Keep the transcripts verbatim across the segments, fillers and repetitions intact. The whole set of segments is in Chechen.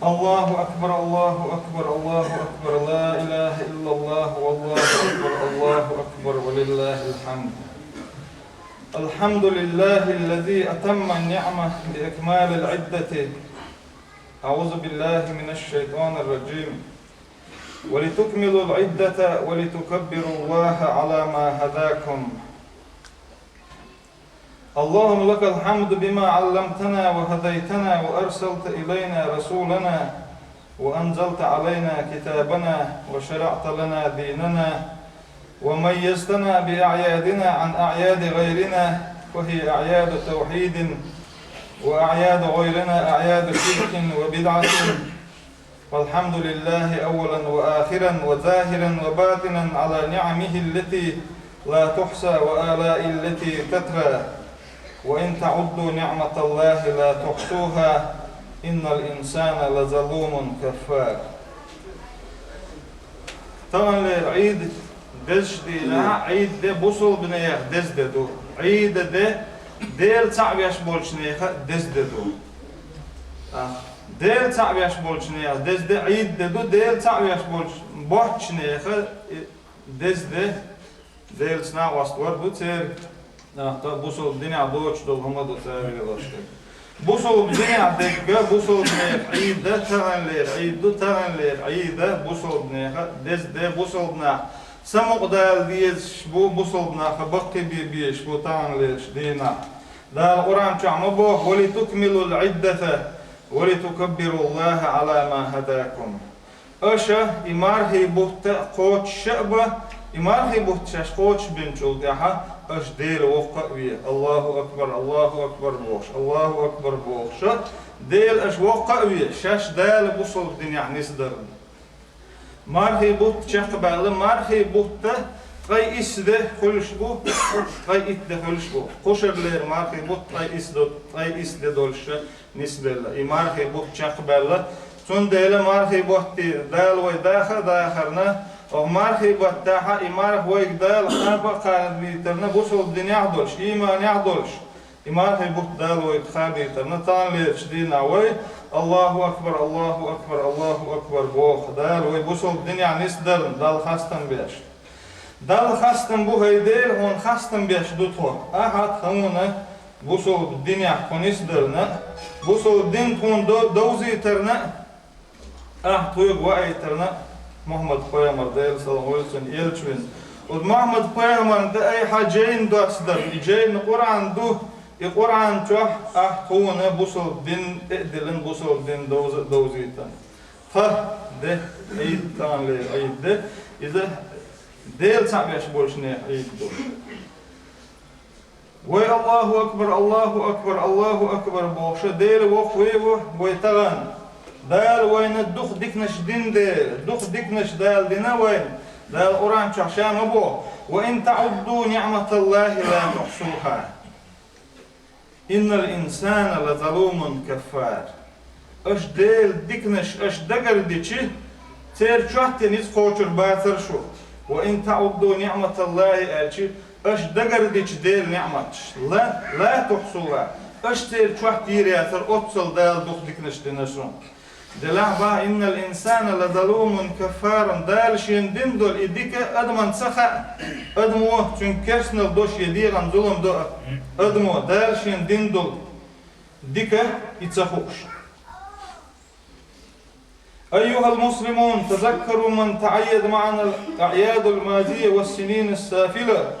الله أكبر، الله أكبر، الله أكبر، لا إله إلا الله، والله أكبر، الله أكبر، ولله الحمد. الحمد لله الذي أتم النعمة بإكمال العدة. أعوذ بالله من الشيطان الرجيم. ولتكملوا العدة ولتكبروا الله على ما هداكم. اللهم لك الحمد بما علمتنا وهديتنا وأرسلت إلينا رسولنا وأنزلت علينا كتابنا وشرعت لنا ديننا وميزتنا بأعيادنا عن أعياد غيرنا، فهي أعياد توحيد وأعياد غيرنا أعياد شرك وبدعة. والحمد لله أولا وآخرا وظاهرا وباطنا على نعمه التي لا تحصى وآلائه التي تترى، وإن تعدوا نعمة الله لا تحصوها، إن الإنسان لظلوم كفار. Таханлера Ӏийд дезачу дийнахь, Ӏийд де бусалбанех деза де ду. Ӏийд де Дела цхьаъ веш болчу нехан деза де ду. А, Дела цхьаъ веш болчу нехан деза де Ӏийд де ду, Дела цхьаъ веш болчу боцчу нехан деза де. Делаца накъост вар ду церан, нах, тхан бусалба динехь доцуш долу хӀума ду цара вилалаш дерг. Бусалба динехь дерг, бусалбанех Ӏийд таханлера Ӏийд ду, таханлера Ӏийд бусалбанех деза де, бусалба нах самукъадала дезаш бу, бусалба нах баккхийбе безаш бу таханлерчу дийнахь. Дала Къуръан чохь ма боху: «Ва литукмилул Ӏиддата, ва литукаббируллаха Ӏала ма хадакум». Аша и мархий бутт кхочуш а бан, и мархий бутт шаьш кхочушбинчул тӀаьхьа аша Дела воккха а ве, Аллаху акбар, Аллаху акбар бохуш, Аллаху акбар бохуш, Дела аша воккха а ве, шаьш Дала бусалба динехь нисдарна. Мархий бутт чекхбаьлла, мархий бутт ткъе исс де хуьлуш бу, ткъе итт де хуьлуш бу. Кхушарлера мархий бутт ткъе исс до-, ткъе исс де долуш нисбелла. И мархий бутт чекхбаьлла. Цундела мархий бутте Дала вай даха а дахарна, оха мархий баттахь а и марха вайга Дала кхаба а кхабийтарна, бусалба динехь а долуш, ийманехь а долуш. И мархий бутт Дала вайга кхабийтарна, таханлерчу дийнахь вай: «Аллаху акбар, Аллаху акбар, Аллаху акбар», – боху. Дала вай бусалба динехь нисдарна, Далла хастам беш. Далла хастам бу, хӀай Дела, хьуна хастам беш ду тхо. Ахьа тхуна бусалба динехь тхо нисдарна, бусалба дин тхуна до-, довзийтарна, ахьа тхоьга ваийтарна Мухьаммад-пайхамар, Делан салам хуьлда цунна, элча вина. Оцу Мухьаммад-пайхамарна тӀе айхьа жайна доссадарна, и жайна Къуръан ду, и Къуръан чохь ахьа тхуна бусалба дин тӀе а диллина, бусалба дин довза а довзийтарна. Тхан де, Ӏийд, таханлера Ӏийд де, иза Дела цхьаъ веш болчу нехан Ӏийд ду. Вай «Аллаху акбар, Аллаху акбар, Аллаху акбар» бохуша, Дела воккха ву вай тахана. Дала вайна дукха диканаш дина дела, дукха диканаш Дала дина вайна. Дала Къуръан чохь ша ма боху: «Ва ин таудду ниъматаллахи ла тухсуха. Иннал инсана лазалумун каффар». Аша Делан диканаш аша дагардичи, церан чоттина иза кхочур бацара шу. «Ва ин таудду ниъматаллахи», – аьлчи, аша дагардичи Делан неъматаш, ла, ла тухсуха, аша церан чотта йийр яцара, оццул Дала дукха диканаш дина шуна. Делахь бан: «Иннал инсана лазалумун каффарун», Дала шена дина долу и дика адаман ца хаьа, адамо цуьнга керстанал до шен дегӀан зулам до а, адамо Дала шена дина долу дика и ца хууш. Айюхал муслимун, тазаккару ман таъайяд маъанал аъядул мазия вас сининас сафила.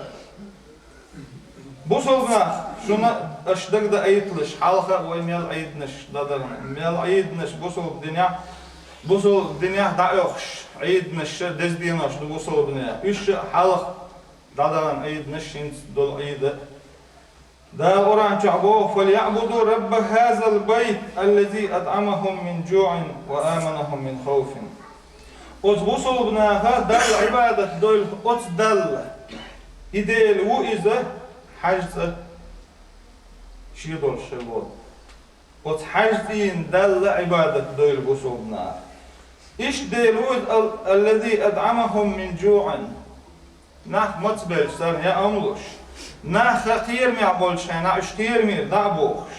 Бусалба нах, шуна аша дагадайталаш, хьалха а вай мел Ӏийданаш дӀадарна, мел Ӏийданаш бусалба динехь, бусалба динехь дӀаоьхуш, Ӏийданаш ша деза денош ду бусалбанех. Уьш ша хьалха дӀадарна Ӏийданаш, хӀинца долу Ӏийда. Дала Къуръан чохь боху: «Фальяъбуду рабба хазал байт, аллази атъамахум мин жуъин ва аманахум мин хавфин». Оцу бусалба наха Далла Ӏибадат дойла оцу Далла. И Дела ву иза, хьаьжцӀа шен долуш хир волу. Оцу хьаьжцӀийн Далла Ӏибадат дойла бусалба наха. Иштта Дела ву иза ал-, аллази атъамахум мин жуъин. Нах мацбелча царна яа ма луш. Нах кхерамехь болчу хенахь уьш кхерамера дӀа а бохуш.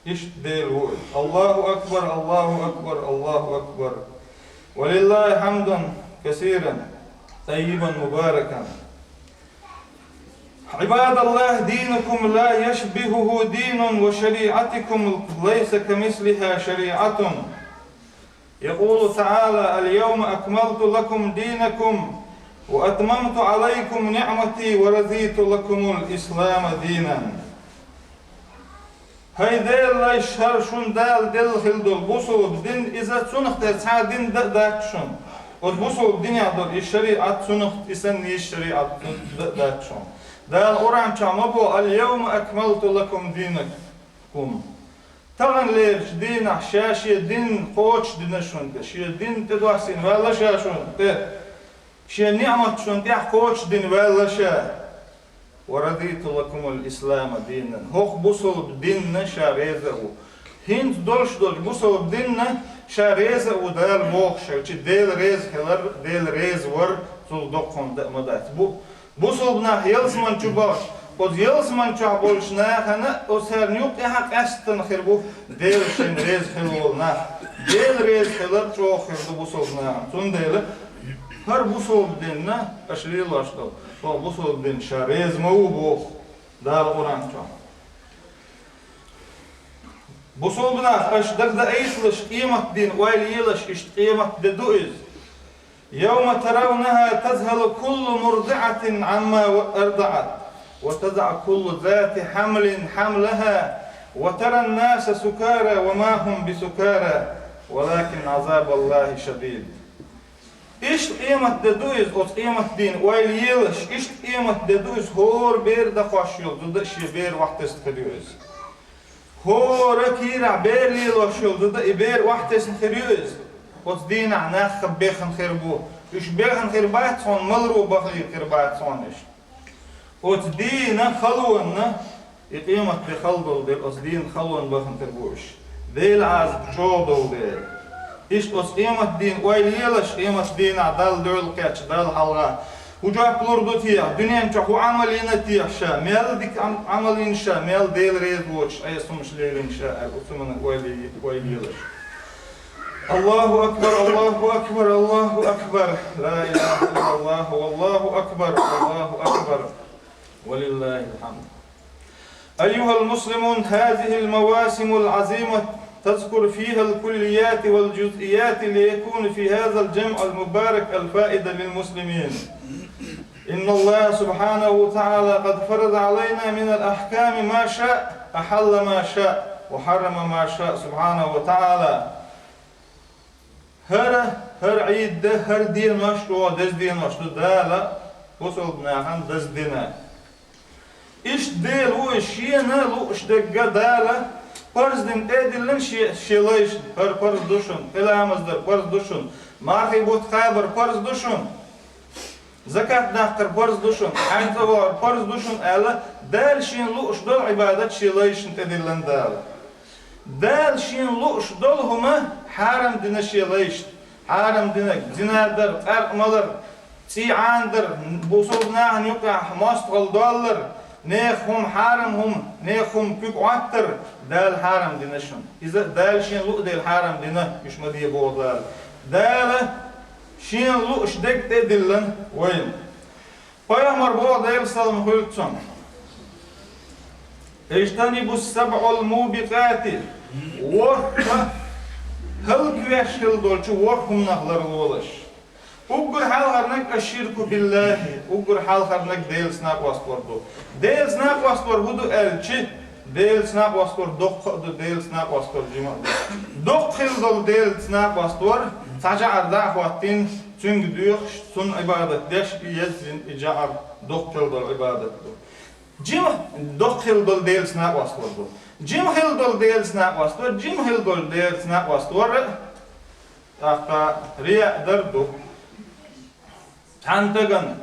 Иштта Дела ву. Аллаху акбар, Аллаху акбар, Аллаху акбар. Ва лиллахи хьамдан касиран, таййибан мубаракан. عباد الله، دينكم لا يشبهه دين، وشريعتكم ليس كمثلها شريعة. يقول تعالى: اليوم أكملت لكم دينكم وأتممت عليكم نعمتي ورضيت لكم الإسلام دينا. ХӀай Дела лайш, хӀара шун Дала делла хила долу бусулба дин, иза цунах тера цхьа дин дан а дац шун. Оцу бусулба динехь долу и шариӀат цунах, и санна йиш шариӀат дан а дац шун. Дала Къуръан чохь ма боху: «Ал-йовма акмалту лакум динакум». Таханлерчу дийнахь ша шен дин кхочушдина шуна тӀе, шен дин тӀедоссийна ваьлла ша шуна тӀе, шен ниӀмат шуна тӀехь кхочушдина ваьлла ша. «Ва радиту лакумул ислама динан». ХӀокху бусулба динна ша реза а ву. ХӀинца долуш долчу бусулба динна ша реза а ву Дала бохуш, чи Дела реза хилар, Дела реза вар, цул доккха хӀума дан а ма дац. Бу, бусулба нах ялсаман чу бахча, оцу ялсаман чохь болчу нахана, оцу царна юккъехь а къаьсттина хир бу Дела шайна реза хила волу нах. Дела реза хилар чӀогӀа хир ду бусулба нахана. Цундела хӀара бусулба динна аша лелош долу, хӀокху бусулба динна ша реза ма ву боху Дала Къуръан чохь. Бусулба нах, аша дагадейталаш, къематден ойла елаш, иштта къематде ду иза. «Йовма таравнаха тазхьалу куллу мурдиӀатин Ӏамма ардаӀат, ва тазаӀу куллу зати хьамлин хьамлаха, ва таран наса сукара, ва ма хӀум бисукара, валакин Ӏазабаллахи шадид». Иштта къематде ду иза, оцу къематдийна ойла елаш, иштта къематде ду иза, хӀора бер дакхош йолу зуда шен бер охьатесна хир ю иза. ХӀора кийрахь бер лелош йолу зуда и бер охьатесна хир ю иза. Оцу дийнахь нах бехна хир бу. Уьш бехна хир бац хьуна, маларо бахийна хир бац хьуна уьш. Оцу дийнан халонна, и къематде хала долу дела, оцу дийнан халонна бахна хир бу уьш. Делан Ӏазап чӀогӀа долу дела. Иштта оцу къематдийна ойла елаш, къематдийнахь Далла дуьхьал кхетча, Далла хьалха хӀун жоп лур ду теша, дуьнен чохь хӀун Ӏамал йина теша ша, мел дика Ӏам-, Ӏамал йина ша, мел Дела реза воцуш Ӏеса хӀумаш лелийна ша аьлла, оцу хӀуманна ойла е-, ойла елаш. Аллаху акбар, Аллаху акбар, Аллаху акбар. Ла илаха иллаллаху, валлаху акбар, Аллаху акбар. Ва лиллахил хьамд. أيها المسلمون، هذه المواسم العظيمة تذكر فيها الكليات والجزئيات، ليكون في هذا الجمع المبارك الفائدة للمسلمين. إن الله سبحانه وتعالى قد فرض علينا من الأحكام ما شاء، أحل ما شاء، وحرم ما شاء، سبحانه وتعالى. ХӀара, хӀара Ӏийд дан, хӀара денош чӀогӀа деза денош ду Дала бусулба нахана даздина. Иштта Дела ву и шена лууш дерг Дала парз дина тӀе а диллина шен, шен лайшна, хӀара парз ду шуна, кхин ламаз дар парз ду шуна, мархий бутт кхабар парз ду шуна, закат даккхар парз ду шуна, хьаьжцӀа вахар парз ду шуна аьлла, Дала шена лууш долу Ӏибадат шен лайшна тӀедиллина Дала. Дала шена лууш долу хӀума хьарам дина шен лайшна. Хьарам динарг, зина дар, къаркъа малар, цӀий Ӏанадар, бусулба нахана юкъахь мостагӀалла доллар, нехан хӀума, хьарам хӀума, нехан хӀума куьг Ӏоттар, Дала хьарам дина шуна. Иза Дала шена луу дела хьарам дина, уьш ма де боху Дала. Дала шена лууш дерг тӀе а диллина вайна. Пайхамар боху, Делан салам хуьлда цунна: «Ижтанибу сабъал мубикъати», ворхӀ хӀаллаквеш хила долчу ворхӀ хӀуманах ларлолаш. Уггар хьалхарниг аш-ширку биллахи, уггар хьалхарниг Делаца накъост вар ду. Делаца накъост вар хӀун ду аьлча, Делаца накъост вар доккха а ду, Делаца накъост вар жима а ду. Доккха хила долу Делаца накъост вар, цхьа жаӀар дӀа а хӀоттийна, цуьнга доьхуш, цунна Ӏибадат деш, и еззина и жаӀар доккха хила долу Ӏибадат ду. Жима доккха хила долу Делаца накъост вар ду. Жима хила долу Делаца накъост вар, жима хила долу Делаца накъост вар, тӀаккха рияъ дар ду. Цхьана стагана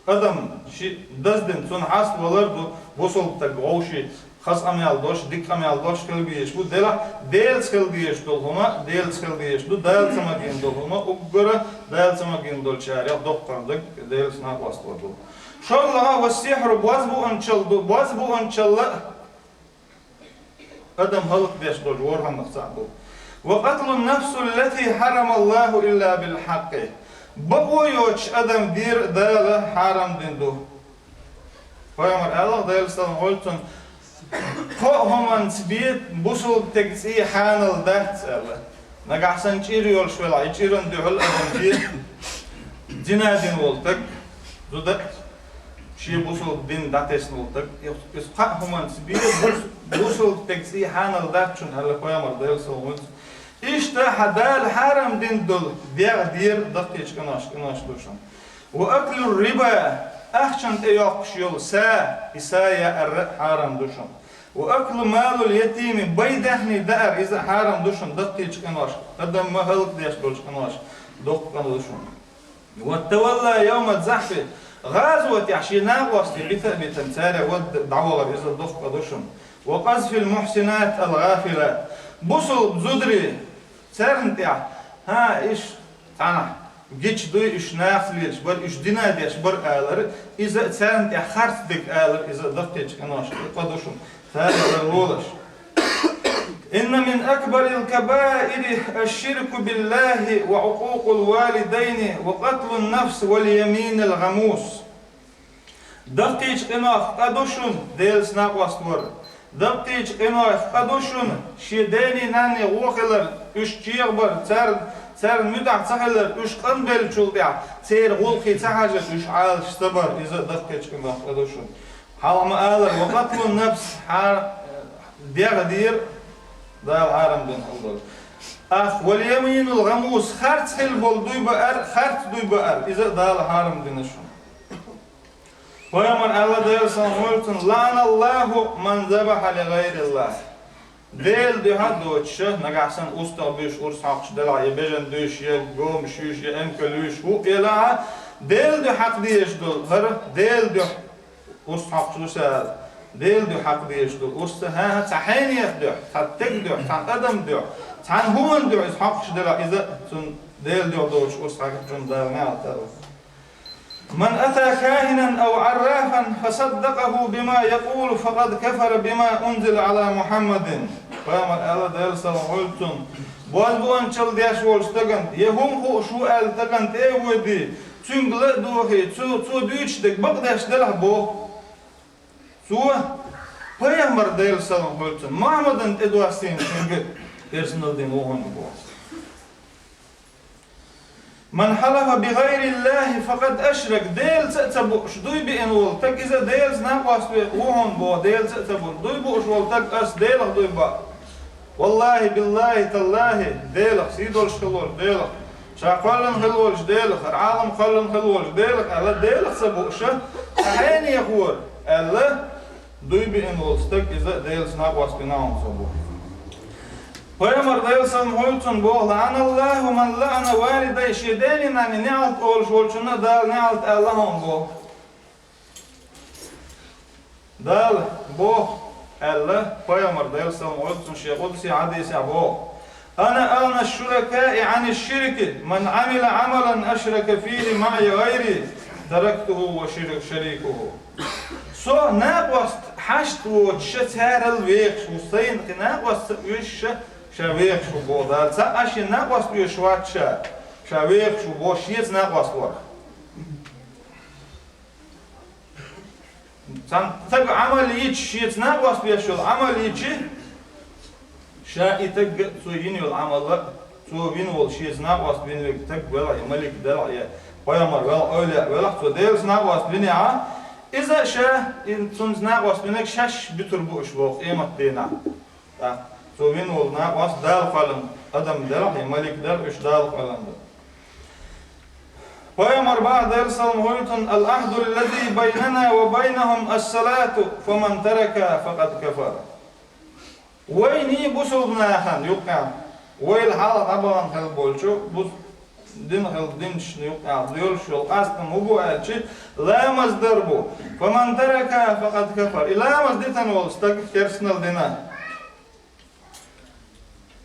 адам ши даздина, цунна хьаст валар ду, бусулба стаг вовший, хаза къамел долуш, дика къамел долуш хила безаш бу, делахь Делаца хила дезаш долу хӀума, Делаца хила дезаш ду, Дала ца магийна долу хӀума, уггара Дала ца магийна долчарех доккхар даг Делаца накъост вар ду. ШолгӀа, ва сихьру, боз буунчалла ду, боз буунчалла Адам хӀалакдеш долчу ворхӀаннах цхьаъ ду. «Ва къатлун нафсул лати хьарама Аллаху илла бил хьакъи». Бакъо йоцуш адам дийр Дала хьарам дина ду. Пайхамар аьлла, Делан салам хуьлда цунна: «Кхо а хӀуманца бен бусалба стеган цӀий хьанал дац», аьлла. Нагахь санна чӀир йолуш велахь, и чӀиран дуьхьал адам бен зина дина волу стаг, зуда а, шен бусалба дин дӀатесна волу стаг, иза кхо а хӀуманца бен бус-, бусалба стеган цӀий хьанал дац шуна, аьлла Пайхамар, Делан салам хуьлда цунна. Иштта хьан Дала хьарам дина долу дегӀ дийр даккхийчу къиношка, къинош ду шуна. «Ва аклу риба», ахчана тӀе йоккхуш йолу са, и са яар а хьарам ду шуна. «Ва аклу малул ятими», бай даьхни даар, иза а хьарам ду шуна даккхийчу къиношка, адам ма хӀалакдеш долчу къиношка, доккха къа ду шуна. «Ва тавалла йовма захфи», гӀазотехь шен накъостий бита а битина, цаьрца вадда дӀавахар, иза доккха къа ду шуна. «Ва къазфил мухсинат ал гӀафилат», бусалба зударий, царна тӀехь, хӀа, иш цхьанхьа гича дуй, уьш нахаца лелаш бара, уьш дина деш бара алар, иза а царна тӀехь харц дерг алар, иза а даккхийчу къиношка къа ду шуна, царна дар лолаш. «Инна мин акбарил кабаири аш-ширку биллахи ва укъукъул валидайни ва къатлун нафс вал яминил гӀамус». Даккхийчу къинойх къа ду шуна Делаца накъост вар. Даккхийчу къинойх къа ду шуна шен дений нанний гӀо хилар, уьш чегӀабар, царна, царна муьтӀахь ца хилар, уьш къанбеллачул тӀаьхьа церан гӀуллакхе ца хьажар, уьш Ӏалаш ца бар, иза а даккхийчу къинойх къа ду шуна. Хьалха ма аллара, ва къатлун нафс, хьа-, дегӀ дийр Дала хьарам дина хьал долуш. Ах, вал яминул гӀамус, харц хила болу дуй баар, харц дуй баар, иза а Дала хьарам дина шуна. Пайхамар аьлла, Делан салам хуьлда цунна: «ЛаӀаналлаху ман забахьа ли гӀайриллах». Делан дуьхьа доцуша, нагахь санна устагӀа буьйш урс хьокхуш делахь, я бежана дуьйш, я гомаш юьйш, я эмкал юьйш, хӀуъа елахь, Делан дуьхьа хьакха дезаш долу, хӀара Делан дуьхьа урс хьокхуш ву ша, Делан дуьхьа хьакха дезаш долу урс, хӀан-хӀа, цхьа хьенех дуьхьа, цхьа стеган дуьхьа, цхьа адам дуьхьа, цхьана хӀуманна дуьхьа иза хьокхуш делахь, иза а цунна Делан дуьхьа доцуш урс хьакхачунна Дала неӀалт ду. «Ман ата кахинан ав Ӏаррафан фасаддакъаху бима якъулу факъад кафара бима унзила Ӏала Мухьаммадин». Пайхамар аьлла, Делан салам хуьлда цунна: «Бозбуунчалла деш волчу стагана, я хӀума хууш ву аьлла стагана тӀе а воьдий, цуьнга ла а дохий, цо, цо дуьйцуш дерг бакъдеш делахь, боху, цо, Пайхамар, Делан салам хуьлда цунна, Мухьаммадана тӀедоссийна цуьнга персонал дина ву хьуна», боху. «Ман хьалафа би гӀайриллахи факъад ашрак», Делаца а ца бууш дуй биъна волу стаг, иза Делаца накъост ву хьуна боху, Делаца а ца бууш. Дуй бууш волу стаг, ас Делах дуй баа. Валлахи, биллахи, таллахи, Делах, сий долуш хила волчу Делах, ша кхоьллина хила волчу Делах, хӀара Ӏалам кхоьллина хила волчу Делах аьлла, Делах ца бууш, цхьа хьенех вара аьлла, дуй биъна волу стаг, иза Делаца накъост бина хьуна цо боху. Пайхамар, Делан салам хуьлда цунна, боху: «ЛаӀаналлаху ман лаӀана валидайхи», шен дений нанний неӀалт олуш волчунна Дала неӀалт аьлла хьуна боху. Дала боху аьлла, Пайхамар, Делан салам хуьлда цунна, шен къудси хьадисехь боху: «Ана агӀна шуракаи Ӏани ширки, ман Ӏамила Ӏамалан ашрака фихи маӀи гӀайри, тарактуху ва ширк-, шарикуху». Со накъост хьашт воцуша царал вехаш ву, сайна кхин накъост ца оьшуша ша вехаш ву боху Дала. Цхьа а шен накъост оьшуш вац ша, ша вехаш ву боху шеца накъост варх. Цхьана стага Ӏамал йича, шеца накъост веш йолу Ӏамал йича, ша и стаг а, цо йина йолу Ӏамал а, цо вина волу шеца накъост вина верг стаг велахь я, малик делахь я, пайхамар велахь, эвлаяъ велахь, цо Делаца накъост винехь, иза а ша, и цунца накъост винарг шаьш буьтур бу уьш боху къематдийнахь. ТӀаккха цо вина волу накъост Дала кхоьллина адам делахь я, малик делахь, уьш Дала кхоьллина ду. Пайхамар боху, Делан салам хуьлда цунна: «Ал-Ӏахду ллази байнана ва байнахум ас-салату, фаман таракаха факъад кафар». Вайний бусалба нахана юккъехь, вайл хьалха дӀабахана хила болчу бус-, дина хила динчу юккъехь йолуш йолу къастам хӀун бу аьлча, ламаз дар бу. «Фаман таракаха факъад кафар». И ламаз дитина волу стаг керстанал дина.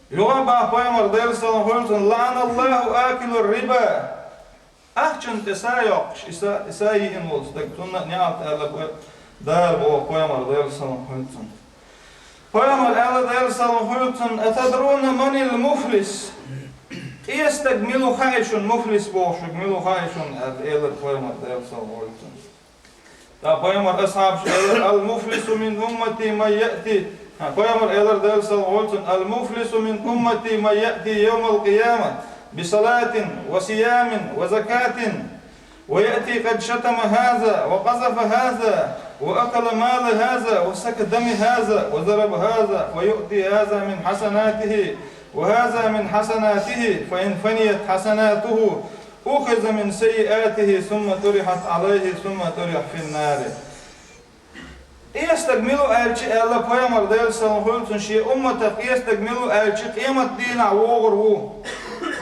Юха а боху Пайхамар, Делан салам хуьлда цунна: «ЛаӀаналлаху акилар риба». Ахчана тӀе са йоккхуш, и са, и са йиъна волу стаг, цунна а неӀалт аьлла Дала боху Пайхамар, Делан салам хуьлда цунна. Пайхамар аьлла, Делан салам хуьлда цунна: «Атадруна манил муфлис?» Къе стаг мила ву хаьий шуна, муфлис бохуш верг мила ву хаьий шуна, аьлла, элира пайхамар, Делан салам хуьлда цунна. ТӀаккха пайхамар асхьабашка элира: «Ал муфлису мин уммати ман яъти». ХӀа, пайхамар элира, Делан салам хуьлда цунна: «Ал муфлису мин уммати ман яъти явмал къияма би салатин ва сиямин ва закатин». ويأتي قد شتم هذا وقذف هذا وأكل مال هذا وسفك دم هذا وضرب هذا ويؤتي هذا من حسناته وهذا من حسناته فإن فنيت حسناته أخذ من سيئاته ثم طرحت عليه ثم طرح في النار. Къе стаг мила ву аьлча, аьлла пайхамар, Делан салам хуьлда цунна, шен умматах къе стаг мила ву аьлча, къематдийнахь вогӀур ву.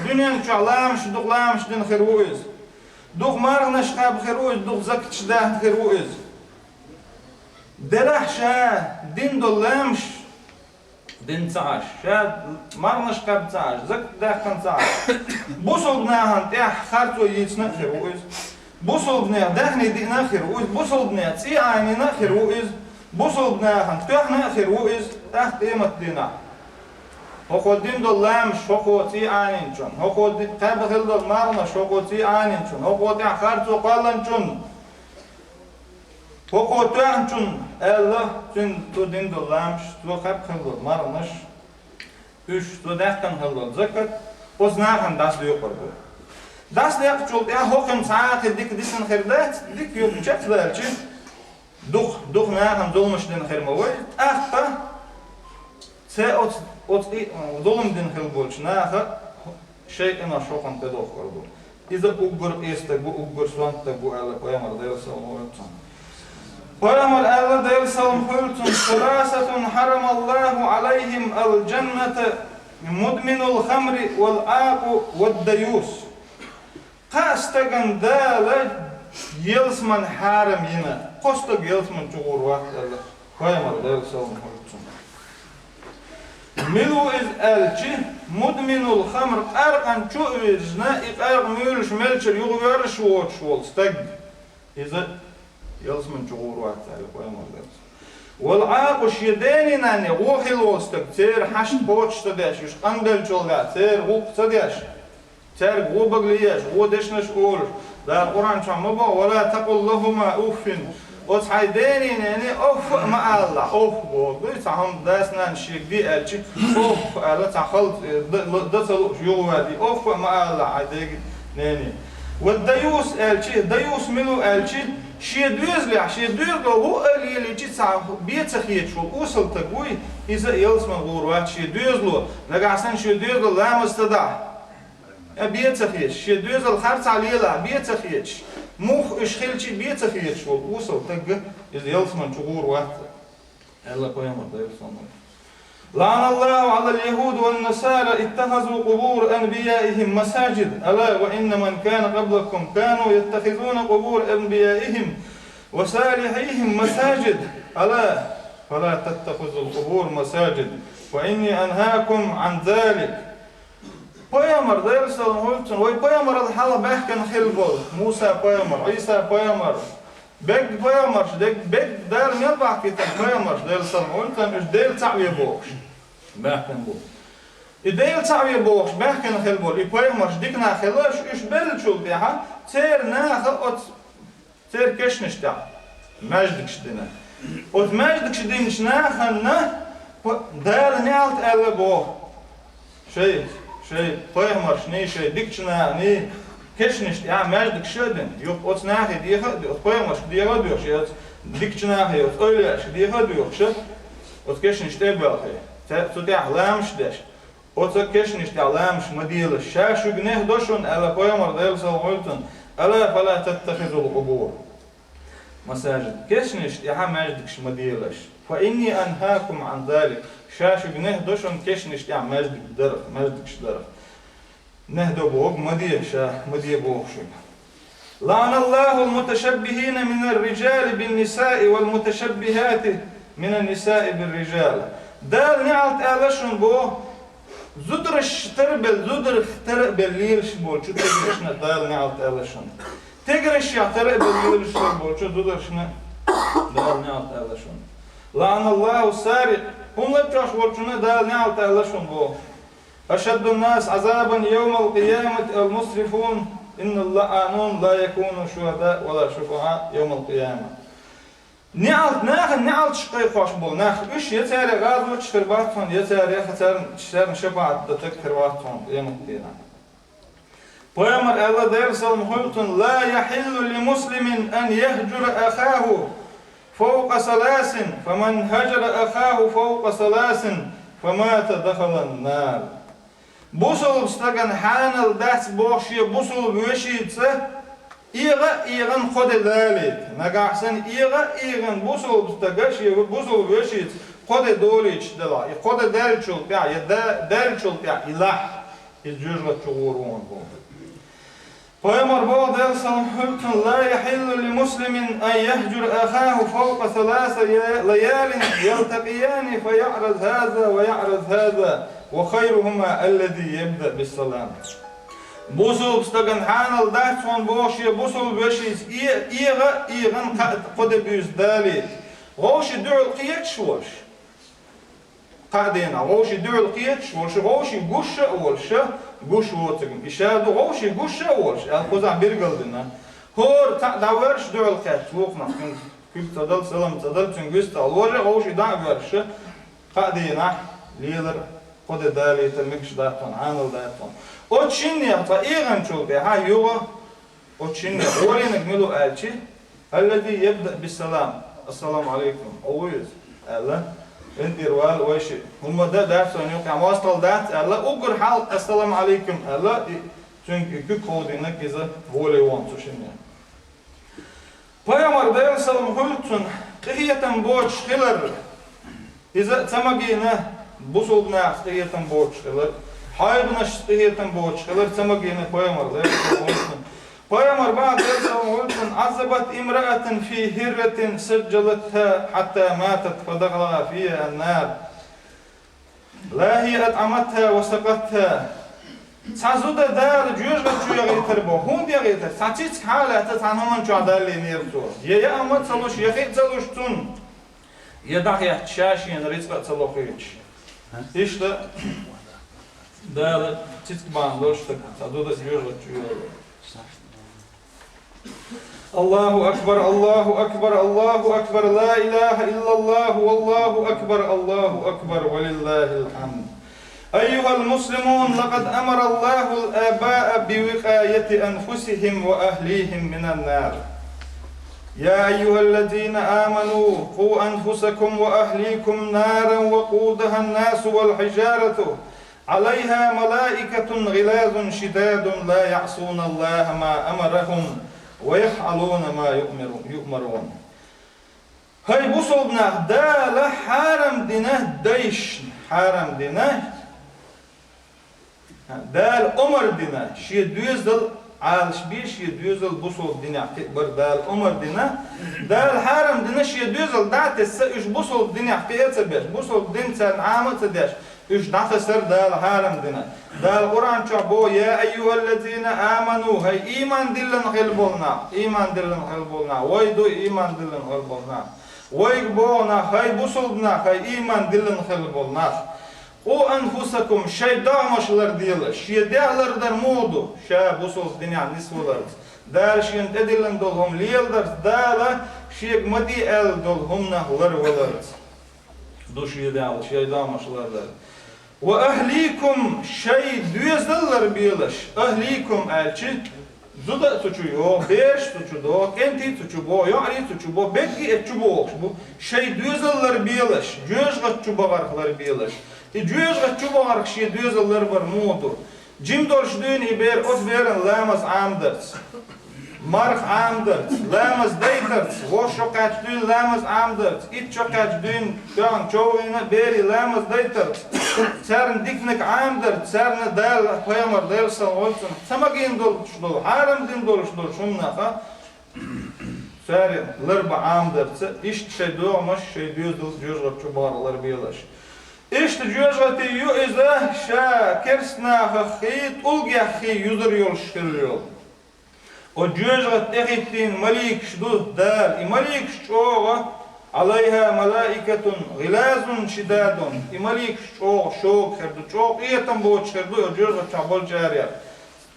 Дуьнен чохь ламаш, дукха ламаш дина хир ву иза. Дукха марханаш кхаьбна хир ву иза, дукха закаташ даьхна хир ву иза. Делахь ша дина долу ламаш дина ца Ӏаш, ша марханаш кхаьбна ца Ӏаш, закат даьккхина ца Ӏаш, бусалба нахана тӀехь харцо йийцина а хир ву иза. Бусалба нехан даьхни диъна а хир ву иза, бусалба нехан цӀий Ӏанийна а хир ву иза, бусалба нахана тоьхна а хир ву иза, тӀаккха къематдийнахь. ХӀокхо дина долу ламаш, хӀокхо цӀий Ӏанийначунна, хӀокхо ди-, кхаьбна хилла долу марханаш, хӀокхо цӀий Ӏанийначунна, хӀокхо тӀехь харцо кхолланчунна, хӀокхо тоьхначунна, аьлла, цуьнан цо дина долу ламаш, цо кхаьбна хилла долу марханаш, уьш, цо даьккхина хилла долу закат, оцу нахана дӀасадоькъур бу. ДӀасадекъчул тӀаьхьа хӀокхуьнан цхьа а кхин дика дисина хир дац, дика юкъа чекхдаьлча, дукха, дукха нахана зуламаш дина хир ма вай, тӀаккха цо оцу, оцу и, зулам дина хилла болчу наха шайн къинош хӀокхунна тӀедохкур бу. Иза уггар къе стаг ву, уггар сонта стаг ву, аьлла пайхамар, Делан салам хуьлда цунна. Пайхамар аьлла, Делан салам хуьлда цунна: «Саласатун хьарамаллаху Ӏалайхим ал-джанната: мудминул хамри вал Ӏакъу вад даюс». Кхаа стагана Дала ялсамани хьарам йина, кхо стаг ялсамани чу гӀур вац аьлла, пайхамар, Делан салам хуьлда цунна. Мила ву иза аьлча, мудминул хамр, къаркъана чу а вирзина, и къаркъа муьйлуш мелчара юхаверзаш воцуш волу стаг. Иза ялсамани чу гӀур вац аьлла, пайхамар, Делан салам. Вал Ӏакъу, шен денний нанний гӀо хилла волу стаг, церан хьашт кхочуш ца деш, уьш къанбеллачул тӀаьхьа церан гӀуллакх ца деш, цаьрга гӀо багале еш, гӀо дешнаш а олуш, Дала Къуръан чохь ма боху: «Ва ла такъул лахума уффин». Оцу хьайн денний, ненний офф а ма алалахь, офф боху дуй, цхьа хӀума дас-нанас шега де аьлча, офф аьлла, цхьа хала д-, д-, дан ца лууш юхаваде, офф а ма алалахь хьайн дега, нене. Ва даюс аьлча, даюс мила ву аьлча, шен доьзалехь, шен доьзало хӀуъа а лелийча, цхьа бен ца хеташ волу осал стаг вуй, иза а ялсамани гӀур вац шен доьзало, нагахь санна шен доьзало ламаз ца дахь. Э, бен ца хеташ, шен доьзал харцахь лелахь, бен ца хеташ, муха уьш хилча а бен ца хеташ волу осал стаг, иза ялсамани чу гӀур вац, аьлла пайхамар, Делан салам хуьлда цунна. لعن الله على اليهود والنصارى اتخذوا قبور أنبيائهم مساجد، ألا وإن من كان قبلكم كانوا يتخذون قبور أنبيائهم وصالحيهم مساجد، ألا فلا تتخذوا القبور مساجد، فإني أنهاكم عن ذلك. Пайхамар, Делан салам хуьлда цунна, вай пайхамарал хьалха баьхкина хилла болу Муса пайхамар, Ӏийса пайхамар, бегга пайхамарш, дегга, бегга Дала мел бахкийтина пайхамарш, Делан салам хуьлда цунна, уьш Дела цхьаъ ве бохуш баьхкина бу. И Дела цхьаъ ве бохуш баьхкина хилла болу и пайхамарш дика нах хиларш, уьш беллачул тӀаьхьа церан наха оцу церан кешнаш тӀехь маьждигаш дина. Оцу маьждигаш динчу нахана п-, Дала неӀалт аьлла боху. Шайн, шайн пайхамаршний, шайн дикачу наханий кешнаш тӀехь маьждигаш а дина. Юха оцу нахе деха а дуй, оцу пайхамаршка деха а дуй, шайн оцу дикачу нахе, оцу эвлаяашка деха а дуй, ша оцу кешнаш тӀе а балхе, ца-, цу тӀехь ламаш а деш. Оцу кешнаш тӀехь ламаш ма делаш, ша шуьга нах до шуна, аьлла пайхамар, Делан салам хуьлда цунна, ألا فلا تتخذوا القبور مساجد. Кешнаш тӀехь маьждигаш ма делаш. فإني أنهاكم عن ذلك. Ша шуьга нах до шуна кешнаш тӀехь маьждиг дарах, маьждигаш дарах. Нах до боху, ма де ша, ма де боху шуьга. لعن الله المتشبهين من الرجال بالنساء والمتشبهات من النساء بالرجال. Дала неӀалт аьлла шуна боху, зудараш тарбелла, зударх тара а белла лелаш болчу тиграшна Дала неӀалт аьлла шуна. Тиграшех тара а белла лелаш болчу зударшна Дала неӀалт аьлла шуна. لعن الله السارق ХӀума лаччош волчунна Дала неӀалт аьлла шуна боху. أشد الناس عذابا يوم القيامة المسرفون، إن اللعانون لا يكونون شهداء ولا شفعاء يوم القيامة. НеӀалт, нахана неӀалташ кхайкхош болу нах, уьш я цара гӀазот чу хир бац хьуна, я цара, я царна, царна шапаӀат дан стаг хир вац хьуна къематан дийнахь. Пайхамар аьлла, Делан салам хуьлда цунна: لا يحل لمسلم أن يهجر أخاه فوق ثلاث، فمن هجر أخاه فوق ثلاث فمات دخل النار. Бусулба стагана хьанал дац боху шен бусулба вешица эгӀа а эгӀан кхо де далийта. Нагахь санна эгӀа а эгӀан бусулба стага шен бусулба вешица кхо де долуьйтуш делахь, и кхо де даьллачул тӀаьхьа, я да-, даьллачул тӀаьхьа и лахь, иза жоьжахати чу гӀур ву боху. Пайхамар боху, Делан салам хуьлда цунна: لا يحل لمسلم أن يهجر أخاه فوق ثلاث ليال يلتقيان فيعرض هذا ويعرض هذا وخيرهما الذي يبدأ بالسلام. Бусулба стагана хьанал дац хьуна боху шен бусулба вешица э-, эгӀа а эгӀан кхо де буьйса далийта. Вовшийн дуьхьал кхеташ волуш. Кхаа дийнахь вовшийн дуьхьал кхеташ волуш, вовшийн гуш а волуш, гуш воцург. И ша ду вовшийн гуш а волуш, аьлла кхузахь билгалдина. ХӀора цхьаъ дӀавоьрзуш дуьхьал кхетта, вукхунах цуьнга куьг ца дала, салам ца дала, цуьнга вист ца лора, вовшийн дӀа а воьрзуш, кхаа дийнахь лелар кхо де далийтар мегаш дац хьуна, хьанал дац хьуна. Оцу шиннех цхьа эгӀанчул тӀаьхьа юха оцу шиннех гӀолийнарг мила ву аьлча, الذي يبدأ بالسلام, السلام عليكم, хьо вуй иза, аьлла, вайн тӀера вала вайшиъ. ХӀумма дан дац вайна юкъахь, мостагӀалла дац аьлла, уггар хьалха السلام عليكم аьлла, и цуьнга и куьг ховдийнарг иза гӀоле вон цу шиннех. Пайхамар, Делан салам хуьлда цунна, къинхетам боцуш хилар. Иза ца магийна бусулба нахаца къинхетам боцуш хилар, хьайбанашца къинхетам боцуш хилар ца магийна пайхамар, Делан салам хуьлда цунна. Пайхамар боху, Делан салам хуьлда цунна: عذبت امرأة في هرة سجلتها حتى ماتت فدخل فيها النار لا هي أطعمتها وسقتها. Цхьа зуда Дала жоьжахати чу яхийтар боху. ХӀунда яхийтар? Цхьа цициг хьалаьцна цхьана хӀуманна чохь далийнера цо. Я яа хӀума ца луш, я хи а ца луш цунна, я дӀахетта ша шена рицкъа а ца лохуьйтуш. Иштта Дала цициг бахьана долуш стаг цхьа зуда жоьжахати чу йолу. الله أكبر، الله أكبر، الله أكبر، لا إله إلا الله، والله أكبر، الله أكبر، ولله الحمد. أيها المسلمون، لقد أمر الله الآباء بوقاية أنفسهم وأهليهم من النار. يا أيها الذين آمنوا قوا أنفسكم وأهليكم نارا وقودها الناس والحجارة عليها ملائكة غلاظ شداد لا يعصون الله ما أمرهم ويفعلون ما يؤمرون. ХӀай бусулба нах, Дала хьарам дина дайшна, хьарам дина, Дала омар дина, шен доьзал Ӏалашбе, шен доьзал бусулба динехь кхиабар Дала омар дина, Дала хьарам дина, шен доьзал дӀа а тесна, уьш бусулба динехь кхиа а ца беш, бусулба дин царна Ӏама а ца деш, уьш дӀатасар Дала хьарам дина. Дала Къуръан чохь боху: يا أيها الذين آمنوا, хӀай ийман диллина хилла болу нах, ийман диллина хилла болу нах, вай ду ийман диллина хилла болу нах. Вайга боху нах, хӀай бусулба нах, хӀай ийман диллина хилла болу нах. قوا أنفسكم, шайн догӀмаш ларделаш, шен дегӀ лардар муха ду, ша бусулба динехь нисваларца, Дала шена тӀедиллина долу хӀума леладарца, Дала шега ма де аьлла долу хӀуманах ларваларца ду шен дегӀ, шайн догӀмаш лардар. وأهليكم, шайн доьзал ларбелаш, أهليكم аьлча, зуда а цу чу йогӀу, бераш а цу чу догӀу, кӀентий а цу чу богӀу, йоӀарий а цу чу богӀу, берриге а чу богӀуш бу, шайн доьзал ларбелаш, жоьжахати чу бахарх ларбелаш. И жоьжахати чу бахарх шен доьзал ларбар муха ду? Жима долуш дуьйна и бер оцу беран ламаз Ӏамадарца, марха Ӏамадарца, ламаз дайтарца, вовшах кхаьчча дуьйна ламаз Ӏамадарца, итт шо кхаьчча дуьйна тоьхна човхийна а берийн ламаз дайтарца, царна диканиг Ӏамадарца, царна Дала, пайхамар Делан салам хуьлда цунна, ца магийна долуш долу, хьарам дина долуш долу хӀуманах, цара ларбан Ӏамадарца, иштта шайн догӀмаш, шайн доьзал жоьжахати чу бахарх ларбелаш. Иштта жоьжахати ю иза, ша керстанахаххий, тӀулгеххий юзур йолуш хилла йолу. Оцу жоьжахати тӀехӀиттийна маликаш ду Дала, и маликаш чӀогӀа عليها ملائكة غلاظ شداد. И маликаш чӀогӀа шога хир ду, чӀогӀа къинхетам боцуш хир ду оцу жоьжахати чохь болчарех.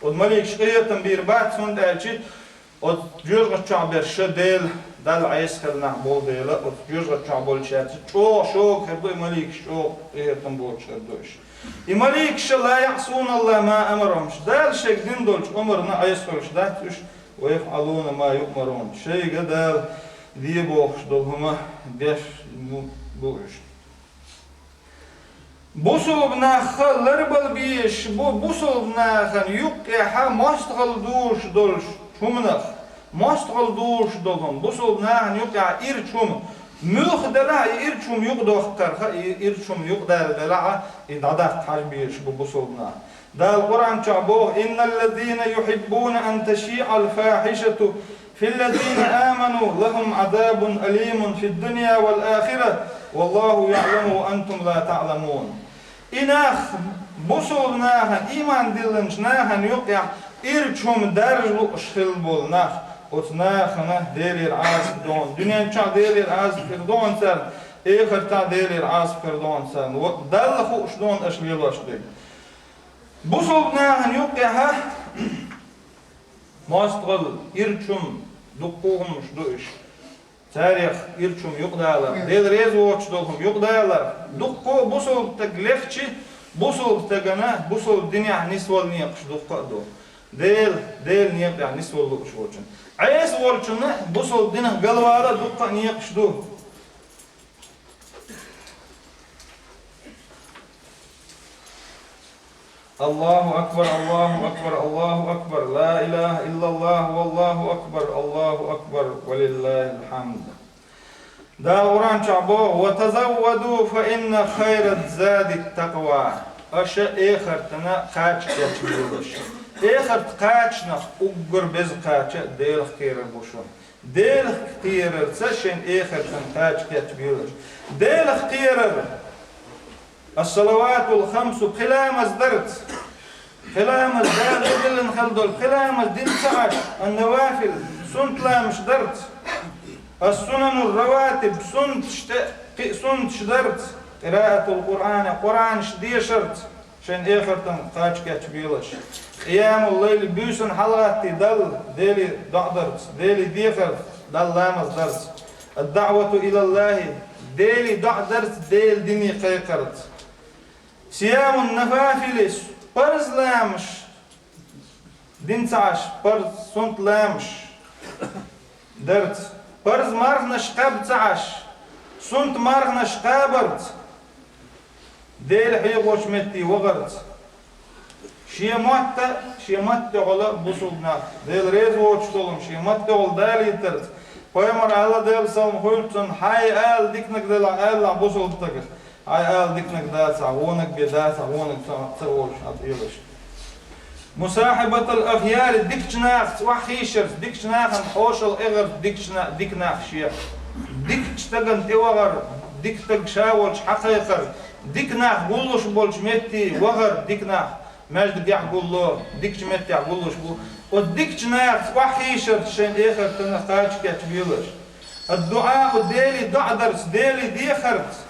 Оцу маликаш къинхетам бийр бац, хӀунда аьлча оцу жоьжахати чохь берш Дела, Далла Ӏеса хир нах болу дела, оцу жоьжахати чохь болчаьрца чӀогӀа шога хир ду и маликаш, чӀогӀа къинхетам боцуш хир ду уьш. И маликаш لا يعصون الله ما أمرهم, Дала шайга дина долчу омарна Ӏеса хуьлуш дац уьш, ويفعلون ما يؤمرون, шайга Дала де бохуш долу хӀума деш бу уьш. Бусулба нахха ларбала безаш бу бусулба нахана юккъехьа мостагӀалла дузуш долуш хӀуманах, мостагӀалла дузуш долу хӀума, бусулба нахана юккъехьа ирча хӀума, муьлха делахь а и ирча хӀума юкъадоккхарха, и ирча хӀума юкъадала делахь а, и дӀадаккха хьажа безаш бу бусулба нах. Дала Къуръан чохь боху: إن الذين يحبون أن تشيع الفاحشة في الذين آمنوا لهم عذاب أليم في الدنيا والآخرة والله يعلم وأنتم لا تعلمون. И нах, бусулба нахана, ийман диллинчу нахана юккъехь ирча хӀума даржа лууш хилла болу нах, оцу нахана Делера Ӏазап ду хьуна, дуьнен чохь Делера Ӏазап хир ду хьуна царна, эхартахь Делера Ӏазап хир ду хьуна царна, ва Далла хууш ду хьуна аша лелош дерг. Бусулба нахана юккъехьа мостагӀалла, ирча хӀума, дуккха а хӀуманаш ду уьш. Царех ирча хӀума юкъадалар, Дела реза воцуш долу хӀума юкъадалар, дуккха а бусулба стаг лехча, бусулба стагана, бусулба динехь нисвала некъаш дуккха а ду. Дела, Делан некъа тӀехь нисвала лууш волчунна. Ӏеса волчунна бусулба динах галвала а дуккха а некъаш ду. الله أكبر، الله أكبر، الله أكبر، لا إله إلا الله، والله أكبر، الله أكبر، ولله الحمد. Дала Къуръан чохь боху: وتزودوا فإن خير الزاد التقوى. Аша эхартана кхача кечбелаш. Эхарта кхачанах уггар беза кхача Делах кхерар бу шу. Делах кхерарца шайн эхартан кхача кечбелаш. Делах кхерар: الصلوات الخمس, пхи ламаз дарца. Пхи ламаз Дала диллина хила долу, пхи ламаз дина ца Ӏаш, النوافل, суннат ламазаш дарца. السنن الرواتب, суннаташ тӀе, кхин а суннаташ дарца. قراءة القرآن, Къуръанаш дешарца. Шайн эхартан кхача кечбелаш. قيام الليل, буьйсанна хьалагӀаттий Далла, Деле доӀа дарца, Деле дехарца, Далла ламаз дарца. الدعوة إلى الله, Деле доӀа дарца, Делан дине кхайкхарца. صيام النوافل, парз ламазаш дина ца Ӏаш, парз суннат ламазаш дарца, парз марханаш кхаба ца Ӏаш, суннат марханаш кхабарца, Дела хьехочу метте вахарца. Шен мотта, шен мотт тӀехула бусулба нах, Дела реза воцуш долу хӀума шен мотт тӀехула далийтарца. Пайхамара, Ӏалайхи Делан салам хуьлда цунна, хьайн ала диканиг делахь, алалахь бусулба стагах. Хьайн ала диканиг дацахь, вониг бен дацахь, вониг ца, ца волуш, хьан тӀелаш. مصاحبة الأخيار, дикачу нахаца охьахийшарца, дикачу нахана хьошалгӀа эгӀарца, дикачу на-, дика нах шех. Дикачу стагана тӀевахар, дика стаг ша волчу хьакхайкхар, дика нах гуллуш болчу метте вахар, дика нах маьждигехь гулло, дикачу меттехь гуллуш бу. Оцу дикачу нахаца охьахийшарца шайн эхартана кхача кечбелаш. الدعاء, Деле доӀа дарца, Деле дехарца.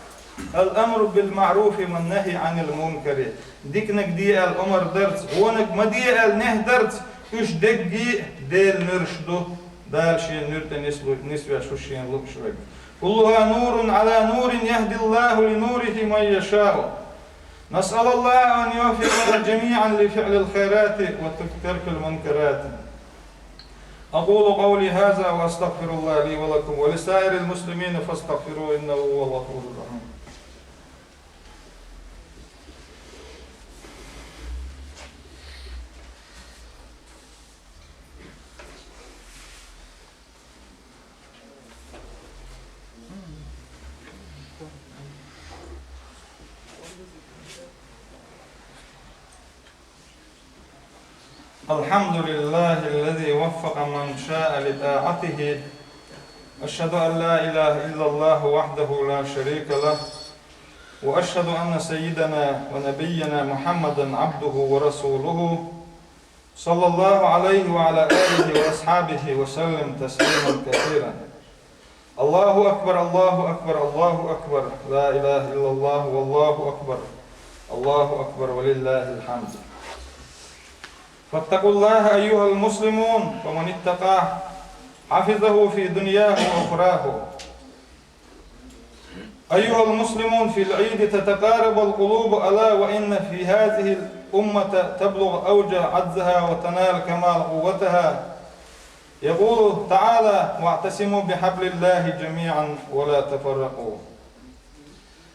الأمر بالمعروف والنهي عن المنكر. Диканиг де аьлла омар дарца, вониг ма де аьлла нехь дарца, уьш дерриге а Делан нуьраш ду, Дала Шен нуьра тӀе нислу-, нисвеш ву Шена лууш верг. كلها نور على نور يهدي الله لنوره من يشاء. نسأل الله أن يوفقنا جميعا لفعل الخيرات وترك المنكرات. أقول قولي هذا وأستغفر الله لي ولكم ولسائر المسلمين فاستغفروه إنه هو الغفور الرحيم. الحمد لله الذي وفق من شاء لطاعته. أشهد أن لا إله إلا الله وحده لا شريك له، وأشهد أن سيدنا ونبينا محمدا عبده ورسوله، صلى الله عليه وعلى آله وأصحابه وسلم تسليما كثيرا. الله أكبر، الله أكبر، الله أكبر. لا إله إلا الله، والله أكبر. الله أكبر، ولله الحمد. فاتقوا الله أيها المسلمون، فمن اتقاه حفظه في دنياه وأخراه. أيها المسلمون، في العيد تتقارب القلوب، ألا وإن في هذه الأمة تبلغ أوج عزها وتنال كمال قوتها. يقول تعالى: واعتصموا بحبل الله جميعا ولا تفرقوا.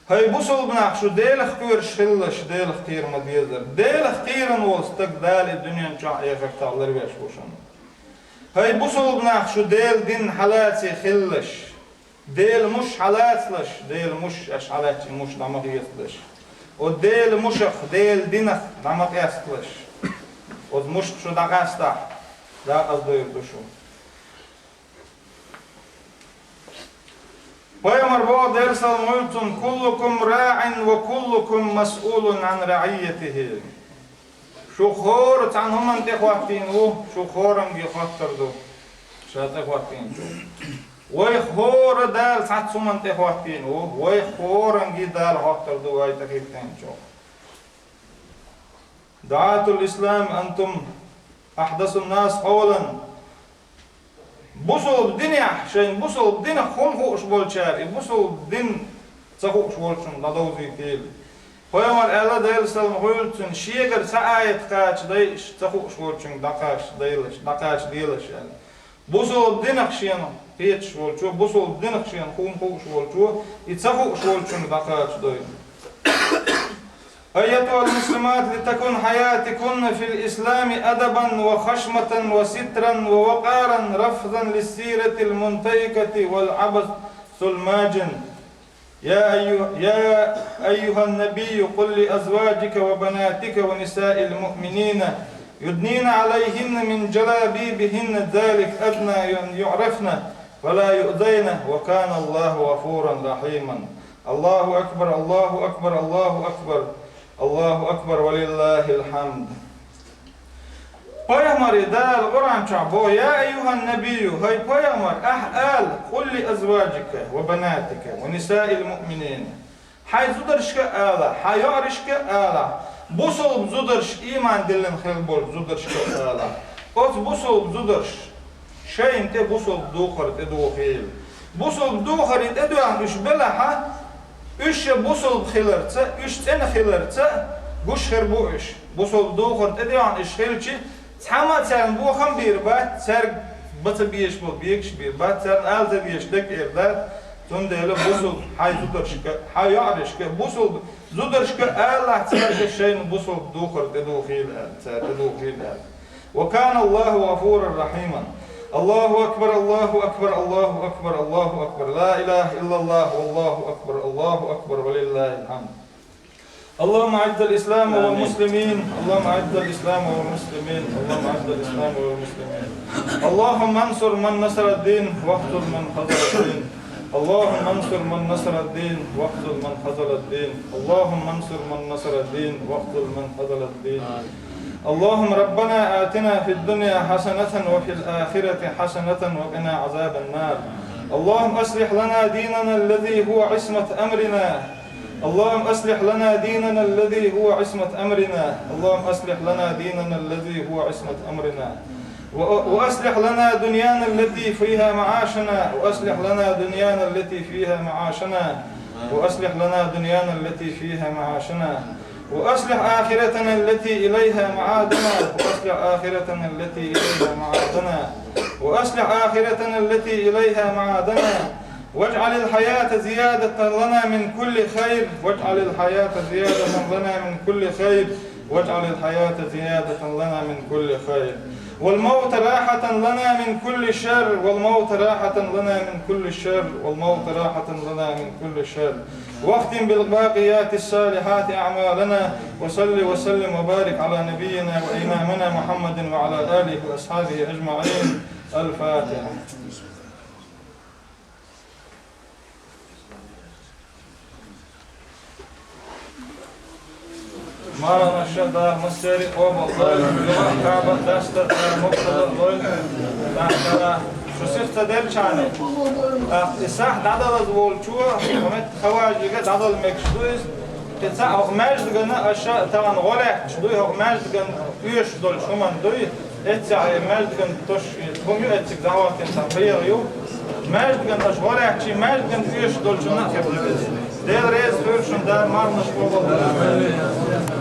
ХӀай бусалба нах, шу Делах кхоьруш хилалаш, Делах кхера ма дезара. Делах кхеран вола стаг Дала и дуьнен чохь, эхартахь ларвеш ву шуна. ХӀай бусалба нах, шу Делан дин хьалаце хилалаш. Делан муш хьалацалаш, Делан муш, аша хьалаьцча и муш дӀа ма хецалаш. Оцу Делан мушах, Делан динах дӀа ма къесталаш. Оцу мушах шу дӀакъаьстахь, дакъаза дойр ду шу. Пайхамар боху, Делан салам хуьлда цунна: «كلكم راع وكلكم مسؤول عن رعيته». Шух хӀора цхьана хӀуманна тӀе хӀоттийна ву, шух хӀоранге хоттар ду ша тӀе хӀоттийначо. Вайх хӀора Дала цхьацца хӀуманна тӀе хӀоттийна ву, вайх хӀоранге Дала хоттар ду вай тӀе хӀоттийначо. دعاة الإسلام أنتم أحدث الناس قولا. Бусалба динехь, шайна бусалба динах хӀума хууш болчара, и бусалба дин ца хууш волчунна дӀадовзийтийла. Пайхамар аьлла, Делан салам хуьлда цунна, шегара цхьа аят кхача дайша ца хууш волчуьнга дӀакхача дайлаш, дӀакхача делаш аьлла. Бусалба динах шена кхеташ волчо, бусалба динах шена хӀума хууш волчо, и ца хууш волчуьнга дӀакхача дойла. أيتها المسلمات، لتكن حياتكن في الإسلام أدبا وخشمة وسترا ووقارا، رفضا للسيرة المنتهكة والعبث الماجن. يا أيها، يا أيها النبي، قل لأزواجك وبناتك ونساء المؤمنين يدنين عليهن من جلابيبهن، ذلك أدنى أن يعرفن فلا يؤذين، وكان الله غفورا رحيما. الله أكبر، الله أكبر، الله أكبر، الله أكبر، ولله الحمد. Пайхамаре Дала Къуръан чохь боху: «يا أيها النبي», хӀай пайхамар, ахь ала, «قل لأزواجك وبناتك ونساء المؤمنين». Хьайн зударшка а ала, хьан йоӀаршка а ала, бусалба зударш, ийман диллина хилла болчу зударшка а ала. Оцу бусалба зударш шайна тӀе бусалба духар тӀедухийла. Бусалба духаре тӀедоьгӀна уьш белахь а, уьш ша бусалба хиларца, уьш цӀена хиларца гуш хир бу уьш. Бусалба духар тӀедоьгӀна уьш хилча, цхьамма а царна бохам бийр бац, цаьрга бан ца безаш болу бегаш бийр бац, царна ала ца дезаш дерг эр дац, цундела бусалба хьайн зударшка, хьан йоӀаршка, бусалба зударшка а алахь, цаьрга шайна бусалба духар тӀедухийла аьлла, цара тӀедухийла аьлла. وكان الله غفورا رحيما. الله أكبر، الله أكبر، الله أكبر، الله أكبر. لا إله إلا الله، والله أكبر، الله أكبر، ولله الحمد. اللهم أعز الإسلام والمسلمين، اللهم أعز الإسلام والمسلمين، اللهم أعز الإسلام والمسلمين. اللهم انصر من نصر الدين، واخذل من خذل الدين. اللهم انصر من نصر الدين، واخذل من خذل الدين. اللهم انصر من نصر الدين، واخذل من خذل الدين. اللهم ربنا آتنا في الدنيا حسنة وفي الآخرة حسنة وقنا عذاب النار. اللهم أصلح لنا ديننا الذي هو عصمة أمرنا. اللهم أصلح لنا ديننا الذي هو عصمة أمرنا. اللهم أصلح لنا ديننا الذي هو عصمة أمرنا. و-، وأصلح لنا دنيانا التي فيها معاشنا، وأصلح لنا دنيانا التي فيها معاشنا، وأصلح لنا دنيانا التي فيها معاشنا، وأصلح آخرتنا التي إليها معادنا، وأصلح آخرتنا التي إليها معادنا، وأصلح آخرتنا التي إليها معادنا، واجعل الحياة زيادة لنا من كل خير، واجعل الحياة زيادة لنا من كل خير، واجعل الحياة زيادة لنا من كل خير، والموت راحة لنا من كل شر، والموت راحة لنا من كل شر، والموت راحة لنا من كل شر. واختم بالباقيات الصالحات أعمالنا، وصل وسلم وبارك على نبينا وإمامنا محمد وعلى آله وأصحابه أجمعين. الفاتحة. Марханаш Дала массеран а къобал дойла, юха а кхаба дастар Дала мукъ а лойла, тахана Сих ца делчани. ТӀаккха и сахь дӀадалаза волчо, хӀокху метта хаважига дӀадала мегаш ду иза. Кхин цхьаъ хӀокху маьждигана аша тахана гӀо лаьтташ дуй, хӀокху маьждиган оьшуш долчу хӀуманна дуй. Эццехь и маьждиган тосуш хӀума ю, эцциг дӀахӀоттийна цхьа бегӀа ю. Маьждиган аша гӀо лаьттачий, маьждиган оьшуш долчунна а хир ду иза. Дела реза хуьлда шуна, Дала марханаш къобал дойла.